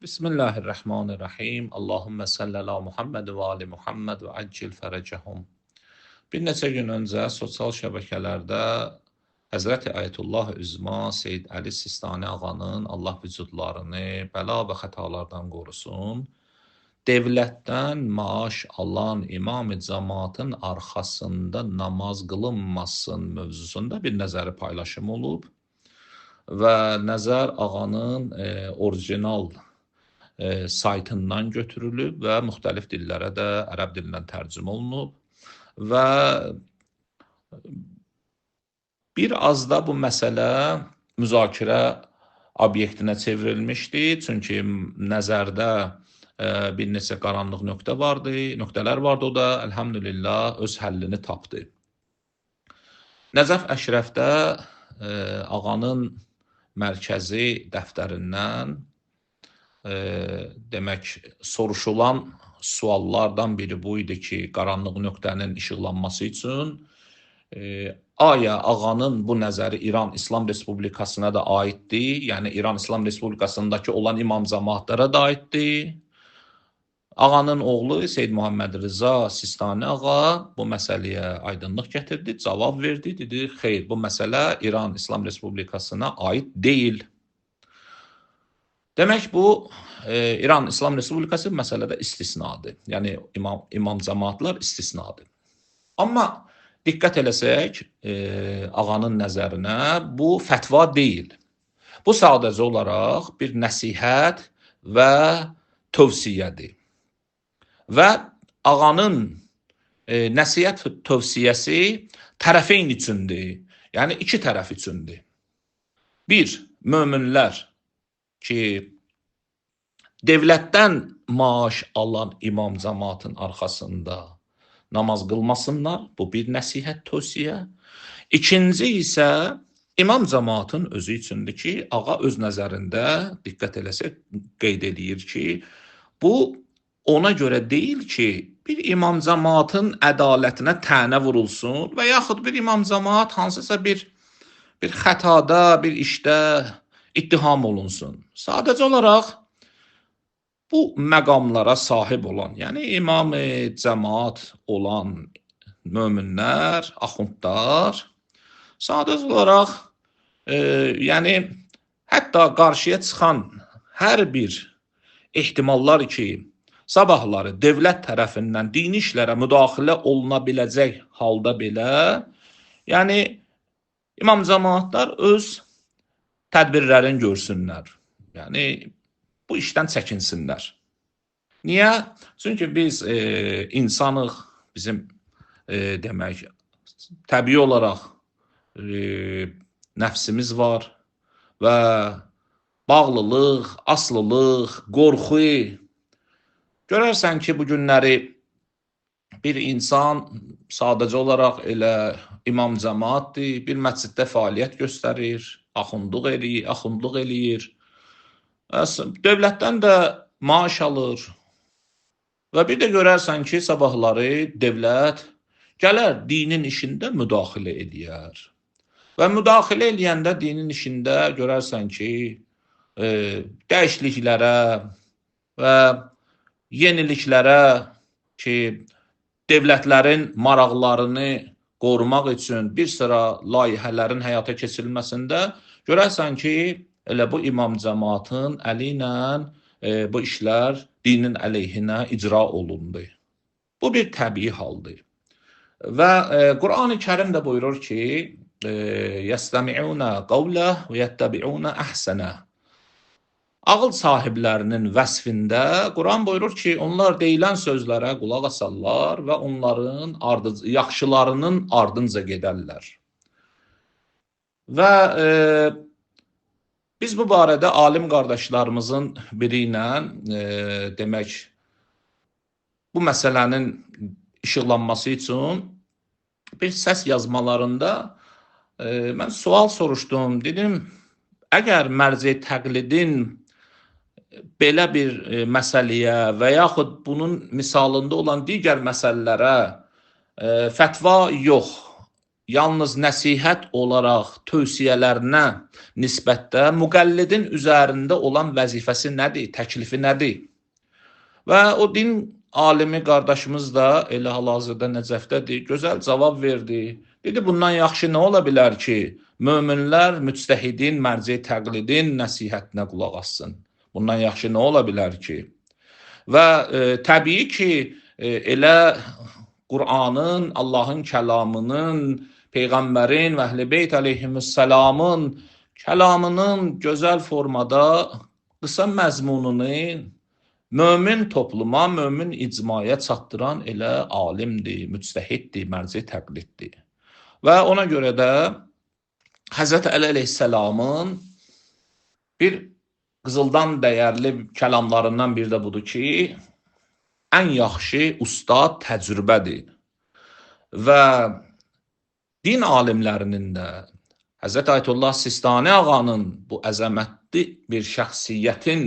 Bismillahirrahmanirrahim. Allahümme salli ala Muhammed və ali Muhammed və accil fərəcəhum. Bir neçə gün öncə sosial şəbəkələrdə Həzrəti Ayətullah Üzma Seyid Əli Sistani ağanın Allah vücudlarını bəla və xətalardan qorusun, devlətdən maaş alan imam-ı cəmaatın arxasında namaz qılınmasın mövzusunda bir nəzəri paylaşım olub və nəzər ağanın orijinal saytından götürülüb və müxtəlif dillərə də ərəb dilindən tərcümə olunub və bir az da bu məsələ müzakirə obyektinə çevrilmişdi. Çünki nəzərdə bir neçə qaranlıq nöqtə vardı, nöqtələr vardı, o da əlhamdülillah öz həllini tapdı. Nəcəf Əşrəfdə ağanın mərkəzi dəftərindən demək, soruşulan suallardan biri bu idi ki, qaranlıq nöqtənin işıqlanması üçün aya ağanın bu nəzəri İran İslam Respublikasına da aiddir, yəni İran İslam Respublikasındakı olan imam cəmaatlara da aiddir. Ağanın oğlu Seyid Muhammed Rıza Sistani ağa bu məsələyə aydınlıq gətirdi, cavab verdi, dedi, xeyr, bu məsələ İran İslam Respublikasına aid deyil. Demək, bu İran İslam Respublikası məsələdə istisnadır. Yəni, imam cəmaatlar istisnadır. Amma diqqət eləsək, ağanın nəzərinə bu fətva deyil. Bu sadəcə olaraq bir nəsihət və tövsiyədir. Və ağanın nəsihət tövsiyəsi tərəfeyn üçündür. Yəni, iki tərəf üçündür. Bir, möminlər ki, devlətdən maaş alan imam cəmaatın arxasında namaz qılmasınlar. Bu bir nəsihət, tövsiyə. İkinci isə imam cəmaatın özü üçündür ki, ağa öz nəzərində, diqqət eləsək, qeyd eləyir ki, bu ona görə deyil ki, bir imam cəmaatın ədalətinə tənə vurulsun və yaxud bir imam cəmaat hansısa bir xətada, bir işdə ittiham olunsun. Sadəcə olaraq bu məqamlara sahib olan, yəni imam-ı cəmaat olan möminlər, axundlar sadəcə olaraq yəni hətta qarşıya çıxan hər bir ehtimallar ki, sabahları dövlət tərəfindən dini işlərə müdaxilə oluna biləcək halda belə, yəni imam cəmaatlar öz tədbirlərini görsünlər. Yəni, bu işdən çəkinsinlər. Niyə? Çünki biz insanıq, bizim demək, təbii olaraq nəfsimiz var və bağlılıq, aslılıq, qorxu. Görərsən ki, bu günləri bir insan sadəcə olaraq elə imam cəmaatdır, bir məsciddə fəaliyyət göstərir, axundluq eləyir, dövlətdən də maaş alır və bir də görərsən ki, sabahları dövlət gələr dinin işində müdaxilə eləyər və müdaxilə eləyəndə dinin işində görərsən ki, dəyişikliklərə və yeniliklərə ki, dövlətlərin maraqlarını qorumaq üçün bir sıra layihələrin həyata keçirilməsində görərsən ki, elə bu imam cəmaatın əli ilə bu işlər dinin əleyhinə icra olundu. Bu bir təbii haldır. Və Qur'an-ı Kərim də buyurur ki, yəstəmi'unə qavlə və yəttəbi'unə əhsənə. Ağıl sahiblərinin vəsfində Quran buyurur ki, onlar deyilən sözlərə qulaq asarlar və onların yaxşılarının ardınca gedərlər. Və biz bu barədə alim qardaşlarımızın biri ilə demək, bu məsələnin işıqlanması üçün bir səs yazmalarında mən sual soruşdum. Dedim, əgər mərci təqlidin belə bir məsələyə və yaxud bunun misalında olan digər məsələlərə fətva yox, yalnız nəsihət olaraq tövsiyələrinə nisbətdə müqəllidin üzərində olan vəzifəsi nədir, təklifi nədir? Və o din alimi qardaşımız da elə hal-hazırda Nəcəfdədir, gözəl cavab verdi. Dedi, bundan yaxşı nə ola bilər ki, möminlər müctəhidin, mərci təqlidin nəsihətinə qulaq assın? Bundan yaxşı nə ola bilər ki? Və təbii ki, elə Qur'anın, Allahın kəlamının, Peyğəmbərin və Əhl-i Beyt əleyhissalamın kəlamının gözəl formada qısa məzmununu mömin topluma, mömin icmaya çatdıran elə alimdir, müctəhiddir, mərci təqliddir. Və ona görə də Həzrəti Əli əleyhissalamın bir qızıldan dəyərli kəlamlarından bir də budur ki, ən yaxşı ustad təcrübədir. Və din alimlərinin də Həzrəti Ayətullah Sistani ağanın bu əzəmətli bir şəxsiyyətin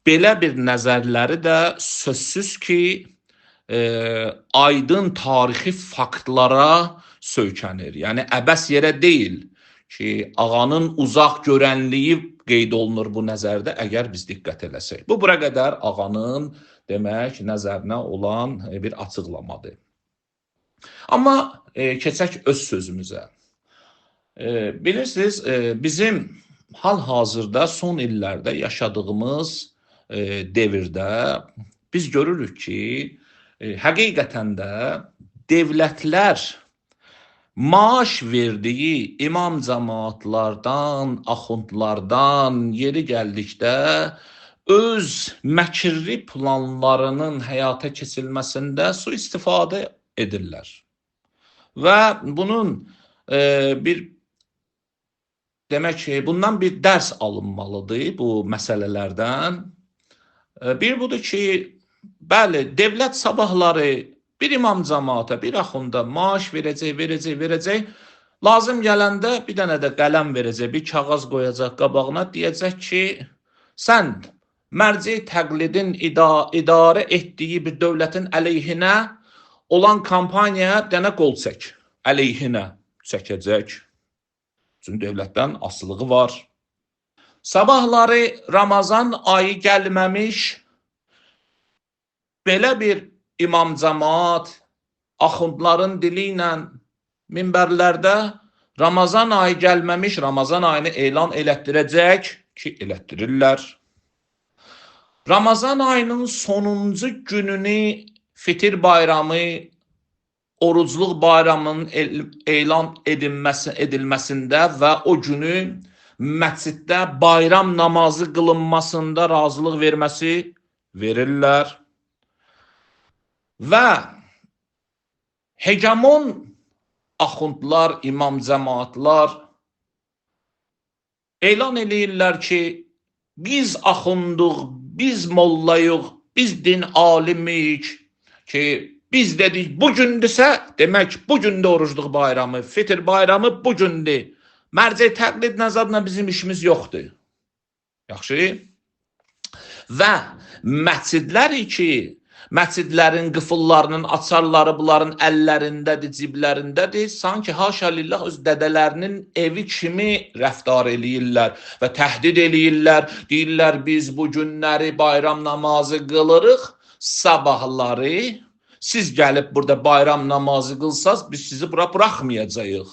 belə bir nəzərləri də sözsüz ki, aydın tarixi faktlara söykənir. Yəni, əbəs yerə deyil ki, ağanın uzaq görənliyi qeyd olunur bu nəzərdə, əgər biz diqqət eləsək. Bu, bura qədər ağanın, demək, nəzərinə olan bir açıqlamadır. Amma keçək öz sözümüzə. Bilirsiniz, bizim hal-hazırda son illərdə yaşadığımız devirdə biz görürük ki, həqiqətən də devlətlər maaş verdiyi imam cəmaatlardan, axundlardan yeri gəldikdə öz məkirli planlarının həyata keçirilməsində sui-istifadə edirlər. Və bunun bir demək ki, bundan bir dərs alınmalıdır bu məsələlərdən. Bir budur ki, bəli, devlət sabahları bir imam cəmaata, bir axunda maaş verəcək, verəcək, verəcək. Lazım gələndə bir dənə də qələm verəcək, bir kağız qoyacaq qabağına, deyəcək ki, sən mərci təqlidin idarə etdiyi bir dövlətin əleyhinə olan kampaniyaya dənə qol çək. Əleyhinə çəkəcək. Çünki dövlətdən asılığı var. Sabahları Ramazan ayı gəlməmiş belə bir imam cəmaat axundların dili ilə minbərlərdə Ramazan ayı gəlməmiş Ramazan ayını elan elətdirəcək ki, elətdirirlər. Ramazan ayının sonuncu gününü Fitir bayramı, orucluq bayramının elan edilməsində və o günü məsciddə bayram namazı qılınmasında razılıq verməsi verirlər. Və hegemon axundlar, imam cəmaatlar elan eləyirlər ki, biz axunduq, biz mollayıq, biz din alimiyik ki, biz dedik bugündürsə, demək bugündür orucluq bayramı, fitir bayramı bugündür. Mərci təqlid nəzadla bizim işimiz yoxdur. Yaxşı? Və məscidlər ki, məscidlərin qıfıllarının açarları bunların əllərindədir, ciblərindədir. Sanki haşa lillah öz dədələrinin evi kimi rəftar eləyirlər və təhdid eləyirlər. Deyirlər biz bu günləri bayram namazı qılırıq, sabahları siz gəlib burada bayram namazı qılsaz, biz sizi bura buraxmayacağıq.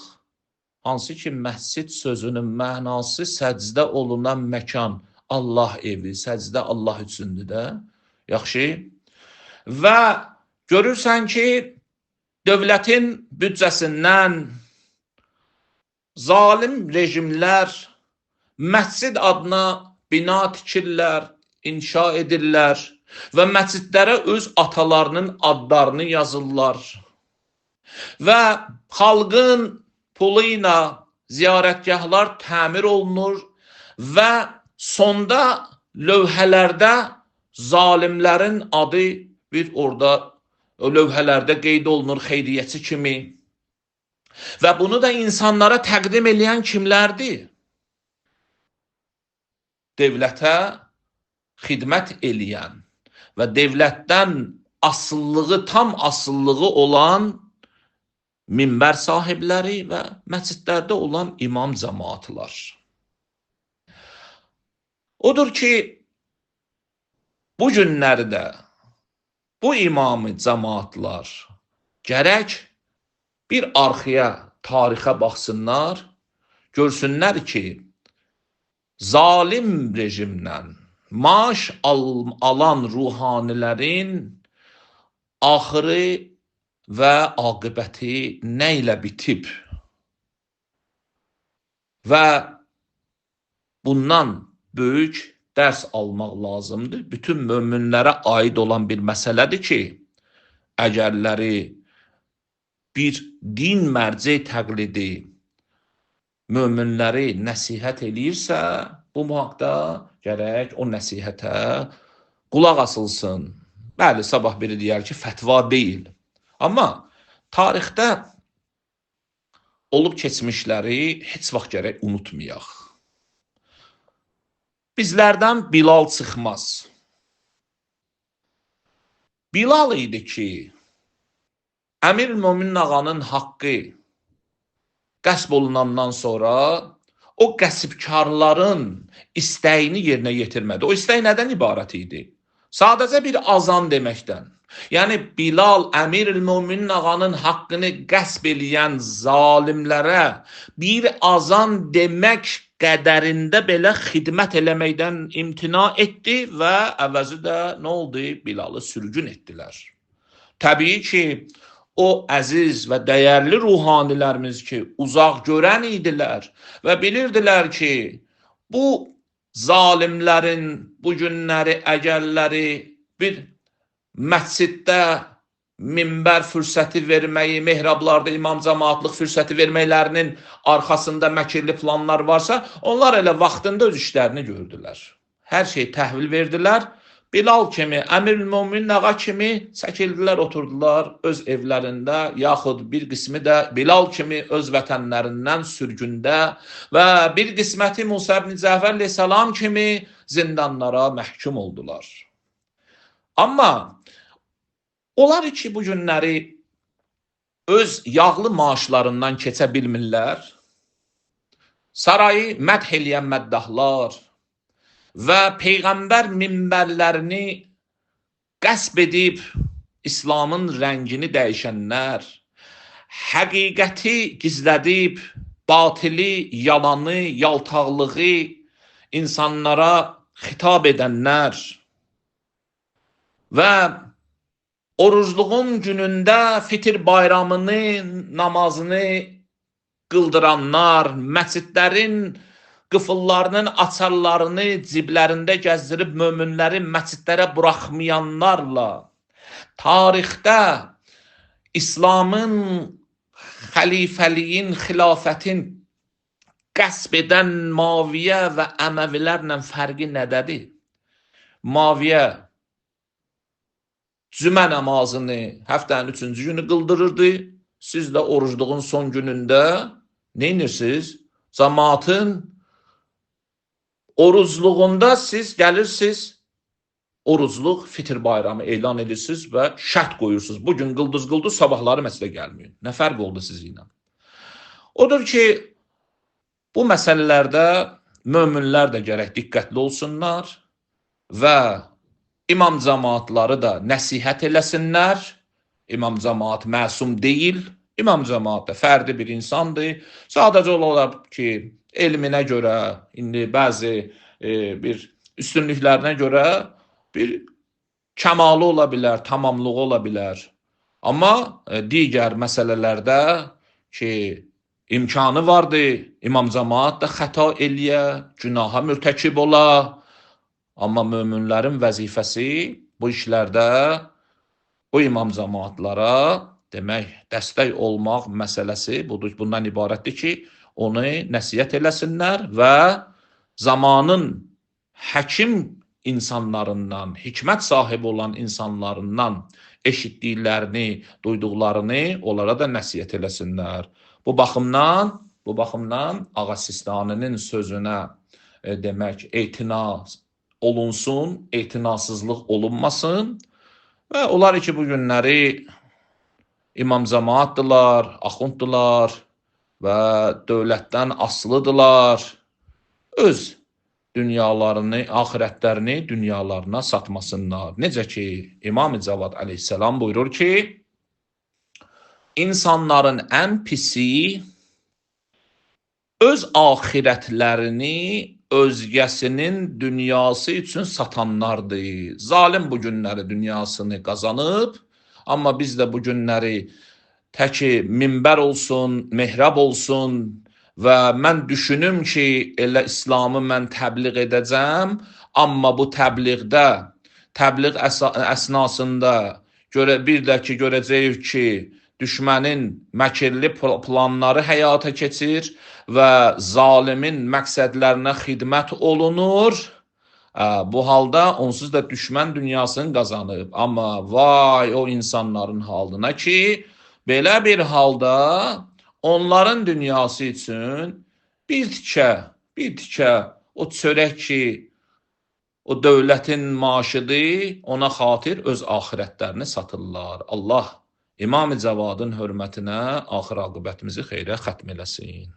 Hansı ki, məscid sözünün mənası səcdə olunan məkan, Allah evi, səcdə Allah üçündür də. Yaxşı? Və görürsən ki, dövlətin büdcəsindən zalim rejimlər məscid adına bina tikirlər, inşa edirlər və məscidlərə öz atalarının adlarını yazırlar. Və xalqın pulu ilə ziyarətgahlar təmir olunur və sonda lövhələrdə zalimlərin adı bir orada lövhələrdə qeyd olunur xeyriyyəçi kimi. Və bunu da insanlara təqdim eləyən kimlərdir? Devlətə xidmət eləyən və devlətdən asıllığı, tam asıllığı olan minbər sahibləri və məscidlərdə olan imam cəmaatlar. Odur ki, bu günlərdə bu imamı cəmaatlar gərək bir arxaya, tarixə baxsınlar, görsünlər ki, zalim rejimlə maaş alan ruhanilərin axırı və aqibəti nə ilə bitib və bundan böyük dərs almaq lazımdır. Bütün möminlərə aid olan bir məsələdir ki, əgərləri bir din mərci təqlidi möminləri nəsihət eləyirsə, bu haqda gərək o nəsihətə qulaq asılsın. Bəli, sabah biri deyər ki, fətva deyil. Amma tarixdə olub keçmişləri heç vaxt gərək unutmayaq. Bizlərdən Bilal çıxmaz. Bilal idi ki, Əmir Mömin ağanın haqqı qəsb olunandan sonra o qəsbkarların istəyini yerinə yetirmədi. O istək nədən ibarət idi? Sadəcə bir azan deməkdən. Yəni Bilal Əmir Mömin ağanın haqqını qəsb eləyən zalimlərə bir azan demək qədərində belə xidmət eləməkdən imtina etdi və əvəzi də nə oldu? Bilalı sürgün etdilər. Təbii ki, o əziz və dəyərli ruhanilərimiz ki, uzaq görən idilər və bilirdilər ki, bu zalimlərin bu günləri, əgərləri bir məsciddə minbər fürsəti verməyi, mehrablarda imam cəmaatlıq fürsəti verməklərinin arxasında məkirli planlar varsa, onlar elə vaxtında öz işlərini gördülər. Hər şeyi təhvil verdilər. Bilal kimi, Əmir Mömin ağa kimi çəkildilər, oturdular öz evlərində, yaxud bir qismi də Bilal kimi öz vətənlərindən sürgündə və bir qisməti Musa ibn Cəfər əleyhissalam kimi zindanlara məhkum oldular. Amma onlar ki, bu günləri öz yağlı maaşlarından keçə bilmirlər, sarayı mədh eləyən məddahlar və peyğəmbər minbərlərini qəsb edib İslamın rəngini dəyişənlər, həqiqəti gizlədib, batili, yalanı, yaltaqlığı insanlara xitab edənlər və orucluğun günündə fitir bayramını, namazını qıldıranlar, məscidlərin qıfıllarının açarlarını ciblərində gəzdirib möminləri məscidlərə buraxmayanlarla tarixdə İslamın, xəlifəliyin, xilafətin qəsb edən Maviyə və Əməvilərlə fərqi nədədir? Maviyə cümə namazını həftənin 3-cü günü qıldırırdı. Siz də orucluğun son günündə nə edirsiniz? Cəmaatın orucluğunda siz gəlirsiniz, orucluq fitir bayramı elan edirsiniz və şərt qoyursunuz. Bugün qıldız qıldız, sabahları məscidə gəlməyin. Nə fərq oldu sizinlə? Odur ki, bu məsələlərdə möminlər də gərək diqqətli olsunlar və imam cəmaatları da nəsihət eləsinlər. İmam cəmaat məsum deyil. İmam cəmaat da fərdi bir insandır. Sadəcə olaraq ki, elminə görə, indi bəzi bir üstünlüklərinə görə bir kəmalı ola bilər, tamamlığı ola bilər. Amma digər məsələlərdə ki, imkanı vardır, imam cəmaat da xəta eləyə, günaha mürtəkib ola. Amma möminlərin vəzifəsi bu işlərdə bu imam cəmaatlara demək, dəstək olmaq məsələsi budur, bundan ibarətdir ki, onu nəsihət eləsinlər və zamanın həkim insanlarından, hikmət sahibi olan insanlarından eşitdiklərini, duyduqlarını onlara da nəsihət eləsinlər. Bu baxımdan Ağa Sistaninin sözünə demək, etina olunsun, etinasızlıq olunmasın və onlar ki, bu günləri İmam cəmaatdırlar, axunddular və dövlətdən asılıdırlar. Öz dünyalarını, axirətlərini dünyalarına satmasınlar. Necə ki, İmam Cavad əleyhissalam buyurur ki, insanların ən pisi öz axirətlərini özgəsinin dünyası üçün satanlardır. Zalim bu günləri dünyasını qazanıb, amma biz də bu günləri təki minbər olsun, mehrab olsun və mən düşünüm ki, elə İslamı mən təbliğ edəcəm, amma bu təbliğdə, təbliğ əsnasında görə, bir də ki, görəcəyik ki, düşmənin məkirli planları həyata keçir və zalimin məqsədlərinə xidmət olunur. Bu halda onsuz da düşmən dünyasını qazanıb. Amma vay o insanların halına ki, belə bir halda onların dünyası üçün bir tikə o çörək ki, o dövlətin maaşıdır, ona xatir öz axirətlərini satırlar. Allah İmam-ı Cavadın hörmətinə axır aqibətimizi xeyrə xətm eləsin.